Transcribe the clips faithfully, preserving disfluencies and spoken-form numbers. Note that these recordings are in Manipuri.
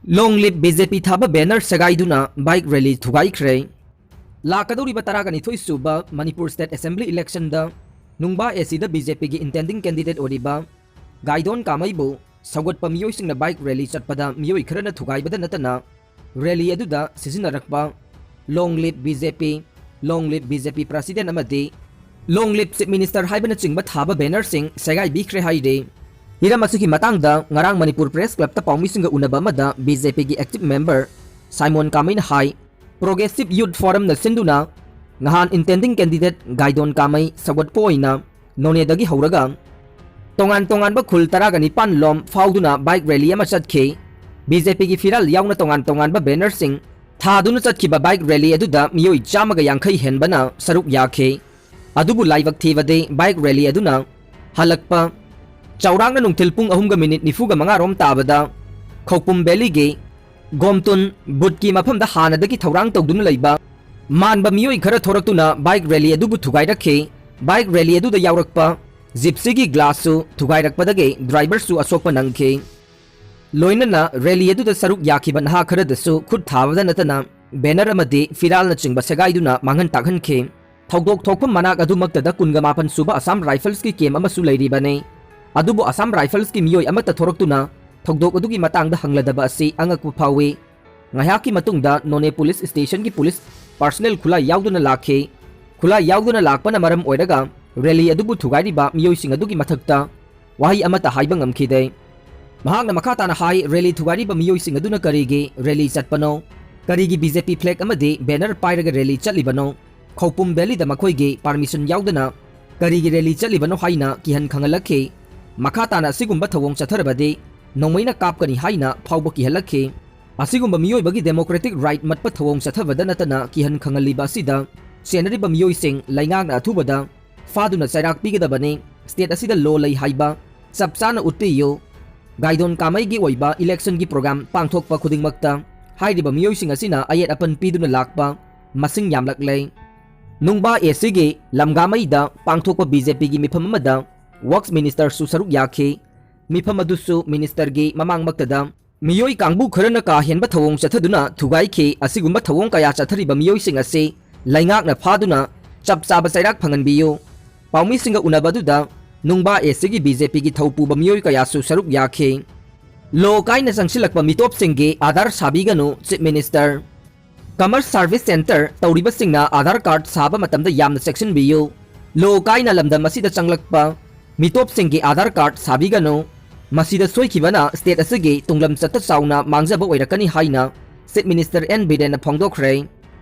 Long live B J P ꯊꯥꯕ banner ꯁꯦꯒꯥꯏꯗꯨꯅ bike rally ꯊꯨꯒꯥꯏꯈ꯭ꯔꯦ꯫ ꯂꯥꯛꯀꯗꯧꯔꯤꯕ ꯇꯔꯥꯒ ꯅꯤꯊꯣꯏ ꯁꯨꯕ Manipur State Assembly election the ꯅꯨꯡꯕꯥ A C the B J P ꯒꯤ intending candidate ꯑꯣꯏꯔꯤꯕ ꯒꯥꯏꯗꯣꯟ ꯀꯥꯃꯩꯕꯨ ꯁꯧꯒꯠꯄ ꯃꯤꯑꯣꯏꯁꯤꯡꯅ bike rally ꯆꯠꯄꯗ ꯃꯤꯑꯣꯏ ꯈꯔꯅ ꯊꯨꯒꯥꯏꯕꯗ ꯅꯠꯇꯅ rally ꯑꯗꯨꯗ ꯁꯤꯖꯤꯟꯅꯔꯛꯄ Long live B J P, Long live B J P President ꯑꯃꯗꯤ Long live Chief Minister ꯍꯥꯏꯕꯅꯆꯤꯡꯕ ꯊꯥꯕ banner ꯁꯤꯡ ꯁꯦꯒꯥꯏꯕꯤꯈ꯭ꯔꯦ ꯍꯥꯏꯔꯤ꯫ ꯍꯤꯔꯝ ꯑꯁꯤꯒꯤ ꯃꯇꯥꯡꯗ ꯉꯔꯥꯡ ꯃꯅꯤꯄꯨꯔ Press Club ꯇ ꯄꯥꯎꯃꯤꯁꯤꯡꯒ ꯎꯅꯕ ꯑꯃꯗ B J P ꯒꯤ active member ꯁꯥꯏꯃꯣꯟ ꯀꯥꯃꯩꯅ ꯍꯥꯏ, Progressive Youth Forum ꯅ ꯁꯤꯟꯗꯨꯅ ꯉꯍꯥꯟ intending candidate ꯒꯥꯏꯗꯣꯟ ꯀꯥꯃꯩ ꯁꯧꯒꯠꯄ ꯑꯣꯏꯅ ꯅꯣꯅꯦꯗꯒꯤ ꯍꯧꯔꯒ ꯇꯣꯉꯥꯟ ꯇꯣꯉꯥꯟꯕ ꯈꯨꯜ ꯇꯔꯥꯒ ꯅꯤꯄꯥꯟ ꯂꯣꯝ ꯐꯥꯎꯗꯨꯅ bike rally ꯑꯃ ꯆꯠꯈꯤ꯫ B J P ꯒꯤ ꯐꯤꯔꯥꯜ ꯌꯥꯎꯅ ꯇꯣꯉꯥꯟ ꯇꯣꯉꯥꯟꯕ banner ꯁꯤꯡ ꯊꯥꯗꯨꯅ ꯆꯠꯈꯤꯕ bike rally ꯑꯗꯨꯗ ꯃꯤꯑꯣꯏ ꯆꯥꯝꯃꯒ ꯌꯥꯡꯈꯩ ꯍꯦꯟꯕꯅ ꯁꯔꯨꯛ ꯌꯥꯈꯤ꯫ ꯑꯗꯨꯕꯨ ꯂꯥꯏꯕꯛ ꯊꯤꯕꯗꯤ bike rally ꯑꯗꯨꯅ ꯍꯜꯂꯛꯄ ꯆꯥꯎꯔꯥꯛꯅ ꯅꯨꯡꯊꯤꯜ ꯄꯨꯡ ꯑꯍꯨꯝꯒ minute ꯅꯤꯐꯨꯒ ꯃꯉꯥ ꯔꯣꯝ ꯇꯥꯕꯗ ꯈꯧꯄꯨꯝ valley ꯒꯤ ꯒꯣꯝꯇꯨꯟ ꯕꯨꯠꯀꯤ ꯃꯐꯝꯗ ꯍꯥꯟꯅꯗꯒꯤ ꯊꯧꯔꯥꯡ ꯇꯧꯗꯨꯅ ꯂꯩꯕ ꯃꯥꯟꯕ ꯃꯤꯑꯣꯏ ꯈꯔ ꯊꯣꯔꯛꯇꯨꯅ bike rally ꯑꯗꯨꯕꯨ ꯊꯨꯒꯥꯏꯔꯛꯈꯤ꯫ Bike rally ꯑꯗꯨꯗ ꯌꯥꯎꯔꯛꯄ gypsy ꯒꯤ glass ꯁꯨ ꯊꯨꯒꯥꯏꯔꯛꯄꯗꯒꯤ driver ꯁꯨ ꯑꯁꯣꯛꯄ ꯅꯪꯈꯤ꯫ ꯂꯣꯏꯅꯅ rally ꯑꯗꯨꯗ ꯁꯔꯨꯛ ꯌꯥꯈꯤꯕ ꯅꯍꯥ ꯈꯔꯗꯁꯨ ꯈꯨꯠ ꯊꯥꯕꯗ ꯅꯠꯇꯅ banner ꯑꯃꯗꯤ ꯐꯤꯔꯥꯜꯅꯆꯤꯡꯕ ꯁꯦꯒꯥꯏꯗꯨꯅ ꯃꯥꯡꯍꯟ ꯇꯥꯛꯍꯟꯈꯤ꯫ ꯊꯧꯗꯣꯛ ꯊꯣꯛꯐꯝ ꯃꯅꯥꯛ ꯑꯗꯨꯃꯛꯇꯗ ꯀꯨꯟꯒ ꯃꯥꯄꯟ ꯁꯨꯕ Assam Rifles ꯀꯤ camp ꯑꯃꯁꯨ ꯂꯩꯔꯤꯕꯅꯤ꯫ ꯑꯗꯨꯕꯨ Assam Rifles ꯀꯤ ꯃꯤꯑꯣꯏ ꯑꯃꯠꯇ ꯊꯣꯔꯛꯇꯨꯅ ꯊꯧꯗꯣꯛ ꯑꯗꯨꯒꯤ ꯃꯇꯥꯡꯗ ꯍꯪꯂꯗꯕ ꯑꯁꯤ ꯑꯉꯛꯄ ꯐꯥꯎꯏ꯫ ꯉꯥꯏꯍꯥꯛꯀꯤ ꯃꯇꯨꯡꯗ ꯅꯣꯅꯦ police station ꯒꯤ police personnel ꯈꯨꯠꯂꯥꯏ ꯌꯥꯎꯗꯨꯅ ꯂꯥꯛꯈꯤ꯫ ꯈꯨꯠꯂꯥꯏ ꯌꯥꯎꯗꯨꯅ ꯂꯥꯛꯄꯅ ꯃꯔꯝ ꯑꯣꯏꯔꯒ rally ꯑꯗꯨꯕꯨ ꯊꯨꯒꯥꯏꯔꯤꯕ ꯃꯤꯑꯣꯏꯁꯤꯡ ꯑꯗꯨꯒꯤ ꯃꯊꯛꯇ ꯋꯥꯍꯩ ꯑꯃꯠꯇ ꯍꯥꯏꯕ ꯉꯝꯈꯤꯗꯦ꯫ ꯃꯍꯥꯛꯅ ꯃꯈꯥ ꯇꯥꯅ ꯍꯥꯏ, rally ꯊꯨꯒꯥꯏꯔꯤꯕ ꯃꯤꯑꯣꯏꯁꯤꯡ ꯑꯗꯨꯅ ꯀꯔꯤꯒꯤ rally ꯆꯠꯄꯅꯣ? ꯀꯔꯤꯒꯤ B J P flag ꯑꯃꯗꯤ banner ꯄꯥꯏꯔꯒ rally ꯆꯠꯂꯤꯕꯅꯣ? ꯈꯧꯄꯨꯝ valley ꯗ ꯃꯈꯣꯏꯒꯤ permission ꯌꯥꯎꯗꯅ ꯀꯔꯤꯒꯤ rally ꯆꯠꯂꯤꯕꯅꯣ ꯍꯥꯏꯅ ꯀꯤꯍꯟ ꯈꯪꯍꯜꯂꯛꯈꯤ꯫ ꯃꯈꯥ ꯇꯥꯅ ꯑꯁꯤꯒꯨꯝꯕ ꯊꯧꯑꯣꯡ ꯆꯠꯊꯔꯕꯗꯤ ꯅꯣꯡꯃꯩꯅ ꯀꯥꯞꯀꯅꯤ ꯍꯥꯏꯅ ꯐꯥꯎꯕ ꯀꯤꯍꯜꯂꯛꯈꯤ꯫ ꯑꯁꯤꯒꯨꯝꯕ ꯃꯤꯑꯣꯏꯕꯒꯤ democratic right ꯃꯠꯄ ꯊꯧꯑꯣꯡ ꯆꯠꯊꯕꯗ ꯅꯠꯇꯅ ꯀꯤꯍꯟ ꯈꯪꯍꯜꯂꯤꯕ ꯑꯁꯤꯗ ꯆꯦꯟꯅꯔꯤꯕ ꯃꯤꯑꯣꯏꯁꯤꯡ ꯂꯩꯉꯥꯛꯅ ꯑꯊꯨꯕꯗ ꯐꯥꯗꯨꯅ ꯆꯩꯔꯥꯛ ꯄꯤꯒꯗꯕꯅꯤ꯫ State ꯑꯁꯤꯗ law ꯂꯩ ꯍꯥꯏꯕ ꯆꯞ ꯆꯥꯅ ꯎꯠꯄꯤꯌꯨ꯫ ꯒꯥꯏꯗꯣꯟ ꯀꯥꯃꯩꯒꯤ ꯑꯣꯏꯕ election ꯒꯤ program ꯄꯥꯡꯊꯣꯛꯄ ꯈꯨꯗꯤꯡꯃꯛꯇ ꯍꯥꯏꯔꯤꯕ ꯃꯤꯑꯣꯏꯁꯤꯡ ꯑꯁꯤꯅ ꯑꯌꯦꯠ ꯑꯄꯟ ꯄꯤꯗꯨꯅ ꯂꯥꯛꯄ ꯃꯁꯤꯡ ꯌꯥꯝꯂꯛꯂꯦ꯫ ꯅꯨꯡꯕꯥ A C ꯒꯤ ꯂꯝꯒꯥꯃꯩꯗ ꯄꯥꯡꯊꯣꯛꯄ B J P ꯒꯤ ꯃꯤꯐꯝ ꯑꯃꯗ Works Minister ꯁꯨ ꯁꯔꯨꯛ ꯌꯥꯈꯤ꯫ ꯃꯤꯐꯝ ꯑꯗꯨꯁꯨ minister ꯒꯤ ꯃꯃꯥꯡꯃꯛꯇꯗ ꯃꯤꯑꯣꯏ ꯀꯥꯡꯕꯨ ꯈꯔꯅ ꯀꯥ ꯍꯦꯟꯕ ꯊꯧꯑꯣꯡ ꯆꯠꯊꯗꯨꯅ ꯊꯨꯒꯥꯏꯈꯤ꯫ ꯑꯁꯤꯒꯨꯝꯕ ꯊꯧꯑꯣꯡ ꯀꯌꯥ ꯆꯠꯊꯔꯤꯕ ꯃꯤꯑꯣꯏꯁꯤꯡ ꯑꯁꯤ ꯂꯩꯉꯥꯛꯅ ꯐꯥꯗꯨꯅ ꯆꯞ ꯆꯥꯕ ꯆꯩꯔꯥꯛ ꯐꯪꯍꯟꯕꯤꯌꯨ꯫ ꯄꯥꯎꯃꯤꯁꯤꯡꯒ ꯎꯅꯕ ꯑꯗꯨꯗ ꯅꯨꯡꯕꯥ ꯑꯦꯁꯤꯒꯤ ꯕꯤ ꯖꯦ ꯄꯤꯒꯤ ꯊꯧ ꯄꯨꯕ ꯃꯤꯑꯣꯏ ꯀꯌꯥꯁꯨ ꯁꯔꯨꯛ ꯌꯥꯈꯤ꯫ ꯂꯣ ꯀꯥꯏꯅ ꯆꯪꯁꯤꯜꯂꯛꯄ ꯃꯤꯇꯣꯞꯁꯤꯡꯒꯤ ꯑꯥꯙꯥꯔ ꯁꯥꯕꯤꯒꯅꯨ, Chief Minister꯫ Commerce Service Centre ꯇꯧꯔꯤꯕꯁꯤꯡꯅ ꯑꯥꯙꯥꯔ ꯀꯥꯔꯗ ꯁꯥꯕ ꯃꯇꯝꯗ ꯌꯥꯝꯅ ꯆꯦꯛꯁꯤꯟꯕꯤꯌꯨ꯫ ꯂꯣ ꯀꯥꯏꯅ ꯂꯝꯗꯝ ꯑꯁꯤꯗ ꯆꯪꯂꯛꯄ ꯃꯤꯇꯣꯞꯁꯤꯡꯒꯤ ꯑꯥꯙꯥꯔ ꯀꯥꯔꯗ ꯁꯥꯕꯤꯒꯅꯨ꯫ ꯃꯁꯤꯗ ꯁꯣꯏꯈꯤꯕꯅ ꯁ꯭ꯇꯦꯠ ꯑꯁꯤꯒꯤ ꯇꯨꯡꯂꯝ ꯆꯠꯇ ꯆꯥꯎꯅ ꯃꯥꯡꯖꯕ ꯑꯣꯏꯔꯛꯀꯅꯤ ꯍꯥꯏꯅ Chief Minister ꯑꯦꯟ ꯕꯤꯔꯦꯟꯅ ꯐꯣꯡꯗꯣꯛꯈ꯭ꯔꯦ꯫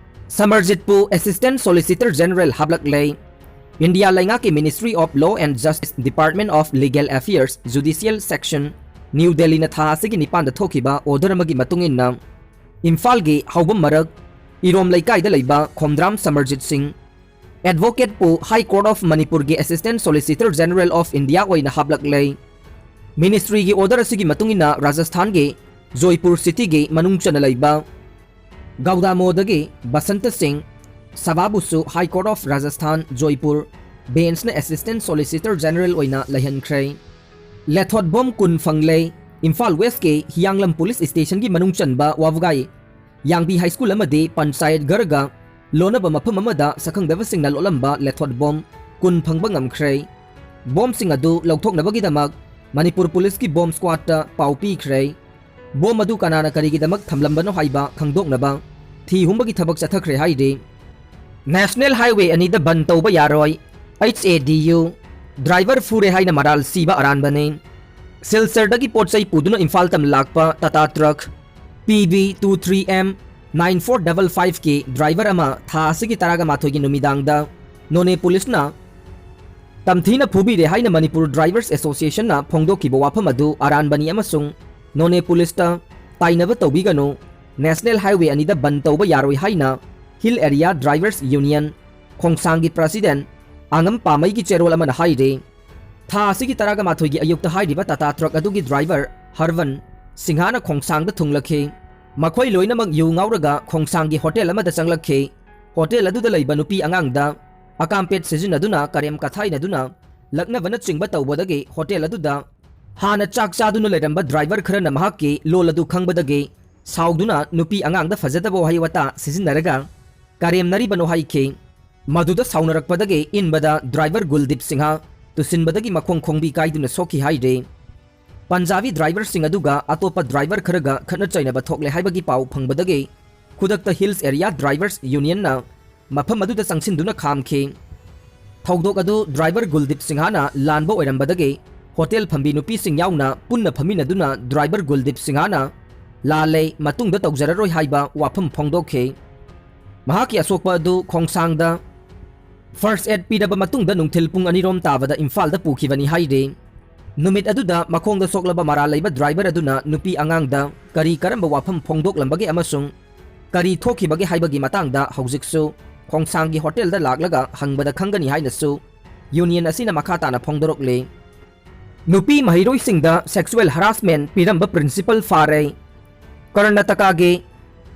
ꯁꯃꯔꯖꯤꯠꯄꯨ Assistant Solicitor General ꯍꯥꯞꯂꯛꯂꯦ꯫ ꯏꯟꯗꯤꯌꯥ ꯂꯩꯉꯥꯛꯀꯤ Ministry of Law and Justice, Department of Legal Affairs, Judicial Section, new ꯗꯦꯜꯂꯤꯅ ꯊꯥ ꯑꯁꯤꯒꯤ ꯅꯤꯄꯥꯟꯗ ꯊꯣꯛꯈꯤꯕ ꯑꯣꯔꯗꯔ ꯑꯃꯒꯤ ꯃꯇꯨꯡ ꯏꯟꯅ, ꯏꯝꯐꯥꯜꯒꯤ ꯍꯥꯎꯕꯝ ꯃꯔꯛ ꯏꯔꯣꯝ ꯂꯩꯀꯥꯏꯗ ꯂꯩꯕ ꯈꯣꯝꯗ꯭ꯔꯥꯝ ꯁꯃꯔꯖꯤꯠ ꯁꯤꯡ, ꯑꯦꯗꯚꯣꯀꯦꯠꯄꯨ High Court of ꯃꯅꯤꯄꯨꯔꯒꯤ Assistant Solicitor General of India ꯑꯣꯏꯅ ꯍꯥꯞꯂꯛꯂꯦ꯫ ꯃꯤꯅꯤꯁꯇ꯭ꯔꯤꯒꯤ ꯑꯣꯔꯗꯔ ꯑꯁꯤꯒꯤ ꯃꯇꯨꯡ ꯏꯟꯅ ꯔꯥꯖꯁꯊꯥꯟꯒꯤ ꯖꯣꯏꯄꯨꯔ ꯁꯤꯇꯤꯒꯤ ꯃꯅꯨꯡ ꯆꯟꯅ ꯂꯩꯕ ꯒꯧꯗꯥꯃꯣꯗꯒꯤ ꯕꯁꯟꯇ ꯁꯤꯡ ꯁꯕꯥꯕꯨꯁꯨ High Court of Rajasthan, Jaipur ꯕꯦꯟꯁꯅ Assistant Solicitor General ꯑꯣꯏꯅ ꯂꯩꯍꯟꯈ꯭ꯔꯦ꯫ ꯂꯦꯊꯣꯠꯕꯣꯝ ꯀꯨꯟ ꯐꯪꯂꯦ꯫ ꯏꯝꯐꯥꯜ ꯋꯦꯁꯀꯤ ꯍꯤꯌꯥꯡꯂꯝ ꯄꯨꯂꯤꯁ ꯁ꯭ꯇꯦꯁꯟꯒꯤ ꯃꯅꯨꯡ ꯆꯟꯕ ꯋꯥꯕꯒꯥꯏ ꯌꯥꯡꯕꯤ ꯍꯥꯏ ꯁ꯭ꯀꯨꯜ ꯑꯃꯗꯤ ꯄꯟꯆꯥꯌꯠ ꯘꯔꯒ ꯂꯣꯟꯅꯕ ꯃꯐꯝ ꯑꯃꯗ ꯁꯛꯈꯪꯗꯕꯁꯤꯡꯅ ꯂꯣꯠꯂꯝꯕ ꯂꯦꯊꯣꯠ ꯕꯣꯝ ꯀꯨꯟ ꯐꯪꯕ ꯉꯝꯈ꯭ꯔꯦ꯫ ꯕꯣꯝꯁꯤꯡ ꯑꯗꯨ ꯂꯧꯊꯣꯛꯅꯕꯒꯤꯗꯃꯛ ꯃꯅꯤꯄꯨꯔ ꯄꯨꯂꯤꯁꯀꯤ ꯕꯣꯝ ꯁ꯭ꯀ꯭ꯋꯥꯗꯇ ꯄꯥꯎ ꯄꯤꯈ꯭ꯔꯦ꯫ ꯕꯣꯝ ꯑꯗꯨ ꯀꯅꯥꯅ ꯀꯔꯤꯒꯤꯗꯃꯛ ꯊꯝꯂꯝꯕꯅꯣ ꯍꯥꯏꯕ ꯈꯪꯗꯣꯛꯅꯕ ꯊꯤ ꯍꯨꯝꯕꯒꯤ ꯊꯕꯛ ꯆꯠꯊꯈ꯭ꯔꯦ ꯍꯥꯏꯔꯤ꯫ ꯅꯦꯁꯅꯦꯜ ꯍꯥꯏꯋꯦ ꯑꯅꯤꯗ ꯕꯟ ꯇꯧꯕ ꯌꯥꯔꯣꯏ, H A D U꯫ Driver ꯐꯨꯔꯦ ꯍꯥꯏꯅ ꯃꯔꯥꯜ ꯁꯤꯕ ꯑꯔꯥꯟꯕꯅꯤ꯫ ꯁꯤꯜꯆꯔꯗꯒꯤ ꯄꯣꯠ ꯆꯩ ꯄꯨꯗꯨꯅ ꯏꯝꯐꯥꯜ ꯇꯝꯅ ꯂꯥꯛꯄ Tata truck P B two three M nine four double five ꯀꯤ ꯗ꯭ꯔꯥꯏꯚꯔ ꯑꯃ ꯊꯥ ꯑꯁꯤꯒꯤ ꯇꯔꯥꯒ ꯃꯥꯊꯣꯏꯒꯤ ꯅꯨꯃꯤꯗꯥꯡꯗ ꯅꯣꯅꯦ ꯄꯨꯂꯤꯁꯅ ꯇꯝꯊꯤꯅ ꯐꯨꯕꯤꯔꯦ ꯍꯥꯏꯅ ꯃꯅꯤꯄꯨꯔ ꯗ꯭ꯔꯥꯏꯚꯔꯁ ꯑꯦꯁꯣꯁꯤꯌꯦꯁꯟꯅ ꯐꯣꯡꯗꯣꯛꯈꯤꯕ ꯋꯥꯐꯝ ꯑꯗꯨ ꯑꯔꯥꯟꯕꯅꯤ ꯑꯃꯁꯨꯡ ꯅꯣꯅꯦ ꯄꯨꯂꯤꯁꯇ ꯇꯥꯏꯅꯕ ꯇꯧꯕꯤꯒꯅꯨ, ꯅꯦꯁꯅꯦꯜ ꯍꯥꯏꯋꯦ ꯑꯅꯤꯗ ꯕꯟ ꯇꯧꯕ ꯌꯥꯔꯣꯏ ꯍꯥꯏꯅ ꯍꯤꯜ ꯑꯦꯔꯤꯌꯥ ꯗ꯭ꯔꯥꯏꯚꯔꯁ ꯌꯨꯅꯤꯌꯟ ꯈꯣꯡꯁꯥꯡꯒꯤ ꯄ꯭ꯔꯁꯤꯗꯦꯟ ꯑꯉꯝ ꯄꯥꯃꯩꯒꯤ ꯆꯦꯔꯣꯜ ꯑꯃꯅ ꯍꯥꯏꯔꯤ꯫ ꯊꯥ ꯑꯁꯤꯒꯤ ꯇꯔꯥꯒ ꯃꯥꯊꯣꯏꯒꯤ ꯑꯌꯨꯛꯇ ꯍꯥꯏꯔꯤꯕ ꯇꯥꯇꯥ ꯇ꯭ꯔꯛ ꯑꯗꯨꯒꯤ ꯗ꯭ꯔꯥꯏꯚꯔ ꯍꯔꯕꯟ ꯁꯤꯡꯍꯥꯅ ꯈꯣꯡꯁꯥꯡꯗ ꯊꯨꯡꯂꯛꯈꯤ꯫ ꯃꯈꯣꯏ ꯂꯣꯏꯅꯃꯛ ꯌꯨ ꯉꯥꯎꯔꯒ ꯈꯣꯡꯁꯥꯡꯒꯤ ꯍꯣꯇꯦꯜ ꯑꯃꯗ ꯆꯪꯂꯛꯈꯤ꯫ ꯍꯣꯇꯦꯜ ꯑꯗꯨꯗ ꯂꯩꯕ ꯅꯨꯄꯤ ꯑꯉꯥꯡꯗ ꯑꯀꯥꯝꯄꯦꯠ ꯁꯤꯖꯤꯟꯅꯗꯨꯅ ꯀꯔꯦꯝ ꯀꯊꯥꯏꯅꯗꯨꯅ ꯂꯛꯅꯕꯅꯆꯤꯡꯕ ꯇꯧꯕꯗꯒꯤ ꯍꯣꯇꯦꯜ ꯑꯗꯨꯗ ꯍꯥꯟꯅ ꯆꯥꯛ ꯆꯥꯗꯨꯅ ꯂꯩꯔꯝꯕ ꯗ꯭ꯔꯥꯏꯚꯔ ꯈꯔꯅ ꯃꯍꯥꯛꯀꯤ ꯂꯣꯜ ꯑꯗꯨ ꯈꯪꯕꯗꯒꯤ ꯁꯥꯎꯗꯨꯅ ꯅꯨꯄꯤ ꯑꯉꯥꯡꯗ ꯐꯖꯗꯕ ꯋꯥꯍꯩ ꯋꯥꯇꯥ ꯁꯤꯖꯤꯟꯅꯔꯒ ꯀꯔꯦꯝꯅꯔꯤꯕꯅꯣ ꯍꯥꯏꯈꯤ꯫ ꯃꯗꯨꯗ ꯁꯥꯎꯅꯔꯛꯄꯗꯒꯤ ꯏꯟꯕꯗ ꯗ꯭ꯔꯥꯏꯚꯔ ꯒꯨꯜꯗꯤꯞ ꯁꯤꯡꯍ ꯇꯨꯁꯤꯟꯕꯗꯒꯤ ꯃꯈꯣꯡ ꯈꯣꯡꯕꯤ ꯀꯥꯏꯗꯨꯅ ꯁꯣꯛꯈꯤ ꯍꯥꯏꯔꯤ꯫ ꯄꯟꯖꯥꯕꯤ ꯗ꯭ꯔꯥꯏꯚꯔꯁꯤꯡ ꯑꯗꯨꯒ ꯑꯇꯣꯞꯄ ꯗ꯭ꯔꯥꯏꯚꯔ ꯈꯔꯒ ꯈꯠꯅ ꯆꯩꯅꯕ ꯊꯣꯛꯂꯦ ꯍꯥꯏꯕꯒꯤ ꯄꯥꯎ ꯐꯪꯕꯗꯒꯤ ꯈꯨꯗꯛꯇ ꯍꯤꯜꯁ ꯑꯦꯔꯤꯌꯥ ꯗ꯭ꯔꯥꯏꯚꯔꯁ ꯌꯨꯅꯤꯌꯟꯅ ꯃꯐꯝ ꯑꯗꯨꯗ ꯆꯪꯁꯤꯟꯗꯨꯅ ꯈꯥꯝꯈꯤ꯫ ꯊꯧꯗꯣꯛ ꯑꯗꯨ ꯗ꯭ꯔꯥꯏꯚꯔ ꯒꯨꯜꯗꯤꯞ ꯁꯤꯡꯍꯥꯅ ꯂꯥꯟꯕ ꯑꯣꯏꯔꯝꯕꯗꯒꯤ ꯍꯣꯇꯦꯜ ꯐꯝꯕꯤ ꯅꯨꯄꯤꯁꯤꯡ ꯌꯥꯎꯅ ꯄꯨꯟꯅ ꯐꯝꯃꯤꯟꯅꯗꯨꯅ ꯗ꯭ꯔꯥꯏꯚꯔ ꯒꯨꯜꯗꯤꯞ ꯁꯤꯡꯍꯥꯅ ꯂꯥꯜꯂꯦ, ꯃꯇꯨꯡꯗ ꯇꯧꯖꯔꯔꯣꯏ ꯍꯥꯏꯕ ꯋꯥꯐꯝ ꯐꯣꯡꯗꯣꯛꯈꯤ꯫ ꯃꯍꯥꯛꯀꯤ ꯑꯁꯣꯛꯄ ꯑꯗꯨ ꯈꯣꯡꯁꯥꯡꯗ ꯐꯥꯔꯁ ꯑꯦꯗ ꯄꯤꯔꯕ ꯃꯇꯨꯡꯗ ꯅꯨꯡꯊꯤꯜ ꯄꯨꯡ ꯑꯅꯤꯔꯣꯝ ꯇꯥꯕꯗ ꯏꯝꯐꯥꯜꯗ ꯄꯨꯈꯤꯕꯅꯤ ꯍꯥꯏꯔꯤ꯫ ꯅꯨꯃꯤꯠ ꯑꯗꯨꯗ ꯃꯈꯣꯡꯗ ꯁꯣꯛꯂꯕ ꯃꯔꯥꯜ ꯂꯩꯕ ꯗ꯭ꯔꯥꯏꯚꯔ ꯑꯗꯨꯅ ꯅꯨꯄꯤ ꯑꯉꯥꯡꯗ ꯀꯔꯤ ꯀꯔꯝꯕ ꯋꯥꯐꯝ ꯐꯣꯡꯗꯣꯛꯂꯝꯕꯒꯦ ꯑꯃꯁꯨꯡ ꯀꯔꯤ ꯊꯣꯛꯈꯤꯕꯒꯦ ꯍꯥꯏꯕꯒꯤ ꯃꯇꯥꯡꯗ ꯍꯧꯖꯤꯛꯁꯨ ꯈꯣꯡꯁꯥꯡꯒꯤ ꯍꯣꯇꯦꯜꯗ ꯂꯥꯛꯂꯒ ꯍꯪꯕꯗ ꯈꯪꯒꯅꯤ ꯍꯥꯏꯅꯁꯨ ꯌꯨꯅꯤꯌꯟ ꯑꯁꯤꯅ ꯃꯈꯥ ꯇꯥꯅ ꯐꯣꯡꯗꯣꯔꯛꯂꯤ꯫ ꯅꯨꯄꯤ ꯃꯍꯩꯔꯣꯏꯁꯤꯡꯗ ꯁꯦꯛꯁꯨꯑꯦꯜ ꯍꯔꯥꯁꯃꯦꯟ ꯄꯤꯔꯝꯕ ꯄ꯭ꯔꯤꯟꯁꯤꯄꯜ ꯐꯥꯔꯦ꯫ ꯀꯔꯅꯥꯇꯀꯥꯒꯤ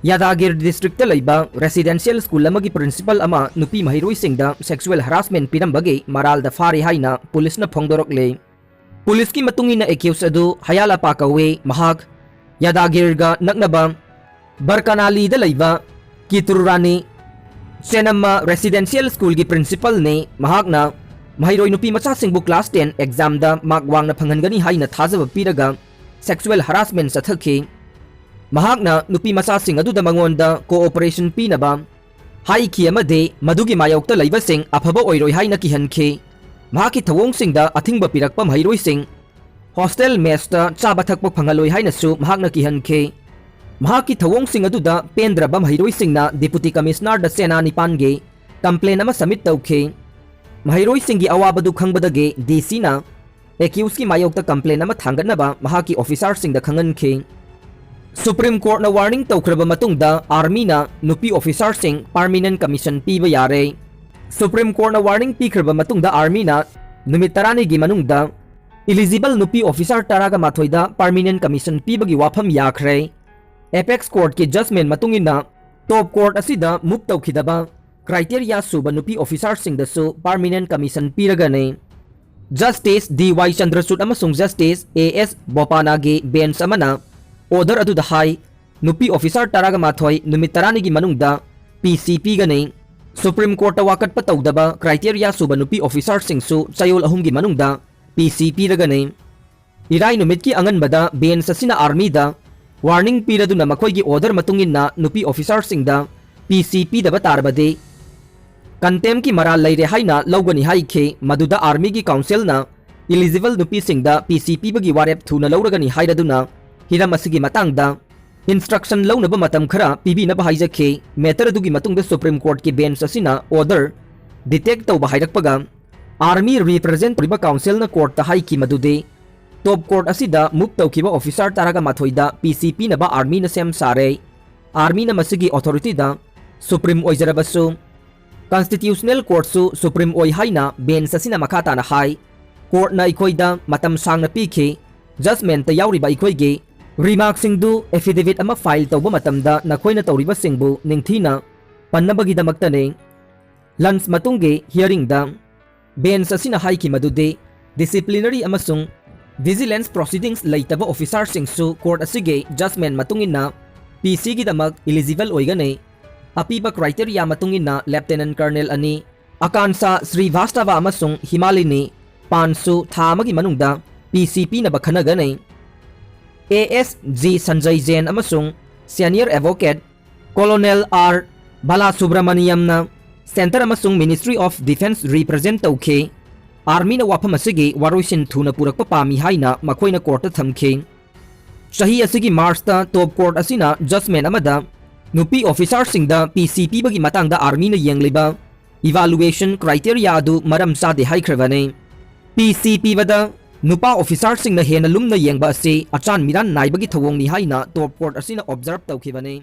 ꯌꯥꯗꯥꯒꯤꯔ ꯗꯤꯁꯇ꯭ꯔꯤꯛꯇ ꯂꯩꯕ ꯔꯦꯁꯤꯗꯦꯟꯁꯤꯌꯦꯜ ꯁ꯭ꯀꯨꯜ ꯑꯃꯒꯤ ꯄ꯭ꯔꯤꯟꯁꯤꯄꯜ ꯑꯃ ꯅꯨꯄꯤ ꯃꯍꯩꯔꯣꯏꯁꯤꯡꯗ ꯁꯦꯛꯁꯨꯑꯦꯜ ꯍꯔꯥꯁꯃꯦꯟ ꯄꯤꯔꯝꯕꯒꯤ ꯃꯔꯥꯜꯗ ꯐꯥꯔꯤ ꯍꯥꯏꯅ ꯄꯨꯂꯤꯁꯅ ꯐꯣꯡꯗꯣꯔꯛꯂꯦ꯫ ꯄꯨꯂꯤꯁꯀꯤ ꯃꯇꯨꯡ ꯏꯟꯅ ꯑꯦꯀ꯭ꯌꯨꯁ ꯑꯗꯨ ꯍꯌꯥꯂꯥꯄꯥ ꯀꯧꯏ꯫ ꯃꯍꯥꯛ ꯌꯥꯗꯥꯒꯤꯔꯒ ꯅꯛꯅꯕ ꯕꯔꯀꯅꯥꯂꯤꯗ ꯂꯩꯕ ꯀꯤꯇꯨꯔꯨꯔꯥꯅꯤ ꯆꯦꯅꯝꯃ ꯔꯦꯁꯤꯗꯦꯟꯁꯤꯌꯦꯜ ꯁ꯭ꯀꯨꯜꯒꯤ ꯄ꯭ꯔꯤꯟꯁꯤꯄꯜꯅꯤ꯫ ꯃꯍꯥꯛꯅ ꯃꯍꯩꯔꯣꯏ ꯅꯨꯄꯤ ꯃꯆꯥꯁꯤꯡꯕꯨ ꯀ꯭ꯂꯥꯁ ꯇꯦꯟ ꯑꯦꯛꯖꯥꯝꯗ ꯃꯥꯔꯛ ꯋꯥꯡꯅ ꯐꯪꯍꯟꯒꯅꯤ ꯍꯥꯏꯅ ꯊꯥꯖꯕ ꯄꯤꯔꯒ ꯁꯦꯛꯁꯨꯑꯦꯜ ꯍꯔꯥꯁꯃꯦꯟ ꯆꯠꯊꯈꯤ꯫ ꯃꯍꯥꯛꯅ ꯅꯨꯄꯤ ꯃꯆꯥꯁꯤꯡ ꯑꯗꯨꯗ ꯃꯉꯣꯟꯗ ꯀꯣꯑꯣꯄꯔꯦꯁꯟ ꯄꯤꯅꯕ ꯍꯥꯏꯈꯤ ꯑꯃꯗꯤ ꯃꯗꯨꯒꯤ ꯃꯥꯌꯣꯛꯇ ꯂꯩꯕꯁꯤꯡ ꯑꯐꯕ ꯑꯣꯏꯔꯣꯏ ꯍꯥꯏꯅ ꯀꯤꯍꯟꯈꯤ꯫ ꯃꯍꯥꯛꯀꯤ ꯊꯧꯑꯣꯡꯁꯤꯡꯗ ꯑꯊꯤꯡꯕ ꯄꯤꯔꯛꯄ ꯃꯍꯩꯔꯣꯏꯁꯤꯡ ꯍꯣꯁꯇꯦꯜ ꯃꯦꯁꯇ ꯆꯥꯕ ꯊꯛꯄ ꯐꯪꯍꯜꯂꯣꯏ ꯍꯥꯏꯅꯁꯨ ꯃꯍꯥꯛꯅ ꯀꯤꯍꯟꯈꯤ꯫ ꯃꯍꯥꯛꯀꯤ ꯊꯧꯑꯣꯡꯁꯤꯡ ꯑꯗꯨꯗ ꯄꯦꯟꯗ꯭ꯔꯕ ꯃꯍꯩꯔꯣꯏꯁꯤꯡꯅ ꯗꯤꯄꯨꯇꯤ ꯀꯃꯤꯁꯅꯔꯗ ꯆꯦꯅꯥ ꯅꯤꯄꯥꯟꯒꯤ ꯀꯝꯄ꯭ꯂꯦꯟ ꯑꯃ ꯁꯕꯃꯤꯠ ꯇꯧꯈꯤ꯫ ꯃꯍꯩꯔꯣꯏꯁꯤꯡꯒꯤ ꯑꯋꯥꯕꯗꯨ ꯈꯪꯕꯗꯒꯤ ꯗꯤ ꯁꯤꯅ ꯑꯦꯀ꯭ꯌꯨꯁꯀꯤ ꯃꯥꯌꯣꯛꯇ ꯀꯝꯄ꯭ꯂꯦꯟ ꯑꯃ ꯊꯥꯡꯒꯠꯅꯕ ꯃꯍꯥꯛꯀꯤ ꯑꯣꯐꯤꯁꯥꯔꯁꯤꯡꯗ ꯈꯪꯍꯟꯈꯤ꯫ ꯁꯨꯄ꯭ꯔꯤꯝ ꯀꯣꯔꯠꯅ ꯋꯥꯔꯅꯤꯡ ꯇꯧꯈ꯭ꯔꯕ ꯃꯇꯨꯡꯗ ꯑꯥꯔꯃꯤꯅ ꯅꯨꯄꯤ ꯑꯣꯐꯤꯁꯥꯔꯁꯤꯡ ꯄꯥꯔꯃꯤꯅꯦꯟ ꯀꯃꯤꯁꯟ ꯄꯤꯕ ꯌꯥꯔꯦ꯫ ꯁꯨꯄ꯭ꯔꯤꯝ ꯀꯣꯔꯠꯅ ꯋꯥꯔꯅꯤꯡ ꯄꯤꯈ꯭ꯔꯕ ꯃꯇꯨꯡꯗ ꯑꯥꯔꯃꯤꯅ ꯅꯨꯃꯤꯠ ꯇꯔꯥꯅꯤꯒꯤ ꯃꯅꯨꯡꯗ ꯏꯂꯤꯖꯤꯕꯜ ꯅꯨꯄꯤ ꯑꯣꯐꯤꯁꯥꯔ ꯇꯔꯥꯒ ꯃꯥꯊꯣꯏꯗ ꯄꯥꯔꯃꯤꯅꯦꯟ ꯀꯃꯤꯁꯟ ꯄꯤꯕꯒꯤ ꯋꯥꯐꯝ ꯌꯥꯈ꯭ꯔꯦ꯫ ꯑꯦꯄꯦꯛꯁ ꯀꯣꯔꯠꯀꯤ ꯖꯖꯃꯦꯟ ꯃꯇꯨꯡ ꯏꯟꯅ ꯇꯣꯞ ꯀꯣꯔꯠ ꯑꯁꯤꯗ ꯃꯨꯚ ꯇꯧꯈꯤꯗꯕ ꯀ꯭ꯔꯥꯏꯇꯦꯔꯤꯌꯥ ꯁꯨꯕ ꯅꯨꯄꯤ ꯑꯣꯐꯤꯁꯥꯔꯁꯤꯡꯗꯁꯨ ꯄꯥꯔꯃꯤꯅꯦꯟ ꯀꯃꯤꯁꯟ ꯄꯤꯔꯒꯅꯤ꯫ Justice D Y Chandrachud ꯑꯃꯁꯨꯡ Justice A S Bopanna ꯒꯤ bench ꯑꯃꯅ order ꯑꯗꯨꯗ ꯍꯥꯏ, ꯅꯨꯄꯤ officer ꯇꯔꯥꯒ ꯃꯥꯊꯣꯏ ꯅꯨꯃꯤꯠ ꯇꯔꯥꯅꯤꯒꯤ ꯃꯅꯨꯡꯗ P C ꯄꯤꯒꯅꯤ꯫ Supreme Court ꯇ ꯋꯥꯀꯠꯄ ꯇꯧꯗꯕ criteria ꯁꯨꯕ ꯅꯨꯄꯤ officer ꯁꯤꯡꯁꯨ ꯆꯌꯣꯜ ꯑꯍꯨꯝꯒꯤ ꯃꯅꯨꯡꯗ P C ꯄꯤꯔꯒꯅꯤ꯫ ꯏꯔꯥꯏ ꯅꯨꯃꯤꯠꯀꯤ ꯑꯉꯟꯕꯗ bench ꯑꯁꯤꯅ army ꯗ warning ꯄꯤꯔꯗꯨꯅ ꯃꯈꯣꯏꯒꯤ order ꯃꯇꯨꯡ ꯏꯟꯅ ꯅꯨꯄꯤ officer ꯁꯤꯡꯗ P C ꯄꯤꯗꯕ ꯇꯥꯔꯕꯗꯤ contempt ꯀꯤ ꯃꯔꯥꯜ ꯂꯩꯔꯦ ꯍꯥꯏꯅ ꯂꯧꯒꯅꯤ ꯍꯥꯏꯈꯤ꯫ ꯃꯗꯨꯗ army ꯒꯤ council ꯅ eligible ꯅꯨꯄꯤꯁꯤꯡꯗ P C ꯄꯤꯕꯒꯤ ꯋꯥꯔꯦꯞ ꯊꯨꯅ ꯂꯧꯔꯒꯅꯤ ꯍꯥꯏꯔꯗꯨꯅ ꯍꯤꯔꯝ ꯑꯁꯤꯒꯤ ꯃꯇꯥꯡꯗ instruction ꯂꯧꯅꯕ ꯃꯇꯝ ꯈꯔ ꯄꯤꯕꯤꯅꯕ ꯍꯥꯏꯖꯈꯤ꯫ Matter ꯑꯗꯨꯒꯤ ꯃꯇꯨꯡꯗ Supreme Court ꯀꯤ bench ꯑꯁꯤꯅ order detect ꯇꯧꯕ ꯍꯥꯏꯔꯛꯄꯒ army represent ꯇꯧꯔꯤꯕ council ꯅ court ꯇ ꯍꯥꯏꯈꯤ ꯃꯗꯨꯗꯤ top court ꯑꯁꯤꯗ move ꯇꯧꯈꯤꯕ officer ꯇꯔꯥꯒ ꯃꯥꯊꯣꯏꯗ P C ꯄꯤꯅꯕ army ꯅ ꯁꯦꯝ ꯁꯥꯔꯦ꯫ Army ꯅ ꯃꯁꯤꯒꯤ authority ꯗ supreme ꯑꯣꯏꯖꯔꯕꯁꯨ constitutional court ꯁꯨ supreme ꯑꯣꯏ ꯍꯥꯏꯅ bench ꯑꯁꯤꯅ ꯃꯈꯥ ꯇꯥꯅ ꯍꯥꯏ, court ꯅ ꯑꯩꯈꯣꯏꯗ ꯃꯇꯝ ꯁꯥꯡꯅ ꯄꯤꯈꯤ꯫ Judgment ꯇ ꯌꯥꯎꯔꯤꯕ ꯑꯩꯈꯣꯏꯒꯤ remark ꯁꯤꯡꯗꯨ affidavit ꯑꯃ file ꯇꯧꯕ ꯃꯇꯝꯗ ꯅꯈꯣꯏꯅ ꯇꯧꯔꯤꯕꯁꯤꯡꯕꯨ ꯅꯤꯡꯊꯤꯅ ꯄꯟꯅꯕꯒꯤꯗꯃꯛꯇꯅꯤ꯫ Lunch ꯃꯇꯨꯡꯒꯤ hearing ꯗ bench ꯑꯁꯤꯅ ꯍꯥꯏꯈꯤ ꯃꯗꯨꯗꯤ disciplinary ꯑꯃꯁꯨꯡ vigilance proceedings ꯂꯩꯇꯕ officer ꯁꯤꯡꯁꯨ court ꯑꯁꯤꯒꯤ judgment ꯃꯇꯨꯡ ꯏꯟꯅ P C ꯒꯤꯗꯃꯛ eligible ꯑꯣꯏꯒꯅꯤ꯫ ꯑꯄꯤꯕ criteria ꯃꯇꯨꯡ ꯏꯟꯅ Lieutenant Colonel ꯑꯅꯤ ꯑꯀꯥꯟꯁꯥ ꯁ꯭ꯔꯤꯚꯥꯁꯇꯚ ꯑꯃꯁꯨꯡ ꯍꯤꯃꯥꯂꯤꯅꯤ ꯄꯥꯟꯁꯨ ꯊꯥ ꯑꯃꯒꯤ ꯃꯅꯨꯡꯗ P C ꯄꯤꯅꯕ ꯈꯟꯅꯒꯅꯤ꯫ A S G ꯁꯟꯖꯌ ꯖꯦꯟ ꯑꯃꯁꯨꯡ senior advocate Colonel R ꯕꯥꯂꯥꯁꯨꯕ꯭ꯔꯃꯅꯤꯌꯝꯅ Centre ꯑꯃꯁꯨꯡ Ministry of Defence represent ꯇꯧꯈꯤ꯫ Army ꯅ ꯋꯥꯐꯝ ꯑꯁꯤꯒꯤ ꯋꯥꯔꯣꯏꯁꯤꯟ ꯊꯨꯅ ꯄꯨꯔꯛꯄ ꯄꯥꯝꯃꯤ ꯍꯥꯏꯅ ꯃꯈꯣꯏꯅ court ꯇ ꯊꯝꯈꯤ꯫ ꯆꯍꯤ ꯑꯁꯤꯒꯤ March ꯇ top court ꯑꯁꯤꯅ judgment ꯑꯃꯗ ꯅꯨꯄꯤ officer ꯁꯤꯡꯗ P C ꯄꯤꯕꯒꯤ ꯃꯇꯥꯡꯗ army ꯅ ꯌꯦꯡꯂꯤꯕ evaluation criteria ꯑꯗꯨ ꯃꯔꯝ ꯆꯥꯗꯦ ꯍꯥꯏꯈ꯭ꯔꯕꯅꯤ꯫ P C ꯄꯤꯕꯗ ꯅꯨꯄꯥ officer ꯁꯤꯡꯅ ꯍꯦꯟꯅ ꯂꯨꯝꯅ ꯌꯦꯡꯕ ꯑꯁꯤ ꯑꯆꯥꯟ ꯃꯤꯔꯥꯟ ꯅꯥꯏꯕꯒꯤ ꯊꯧꯑꯣꯡꯅꯤ ꯍꯥꯏꯅ top court ꯑꯁꯤꯅ observe ꯇꯧꯈꯤꯕꯅꯤ꯫